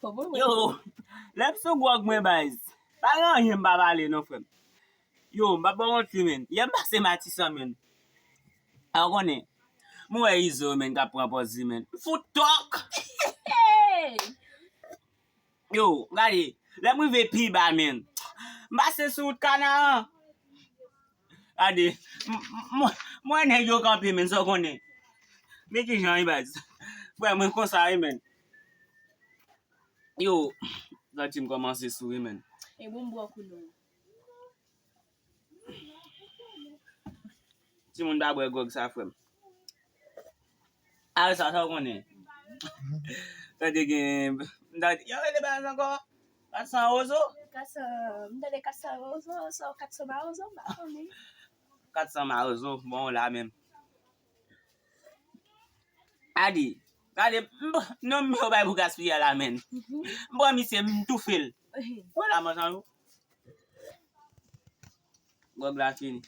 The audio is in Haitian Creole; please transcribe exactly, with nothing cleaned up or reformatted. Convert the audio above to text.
Yo, lè m sou gwòg mwen, baz. Pa gen anyen m pa pale non, frè m. Yo, m pa ba w manti, menn. Yè m pase Matisan, menn. A, w konnen. M wè Izo, menn, k ap pran pòz li, menn. M fout tòk. Yo, gade. Lè m rive pi ba, menn. M pase sou wout Kanaran. Gade. M, m, m, m wè nèg yo kanpe, menn, sa w konnen. Men kijan wi, baz. Frè mwen konsa wi, menn. Yo, santi m kòmanse sou wi, menn. E bon, m bwè kou non. Timoun pa bwè gwòg sa, frè m. A, sa, sa w konnen. Tande gen, m tande, yo rele bagay ankò. Kat san Rozo? Kat san, m tande kat san Rozo, sa kat san Mawozo, m pa konnen. Kat san Mawozo, bon, la menm. Adi, gade, m, non, m yo bay pou gaspiye la, menn. M pran misye, m toufe l. Wè la, manjan yo. Gwòg la fini.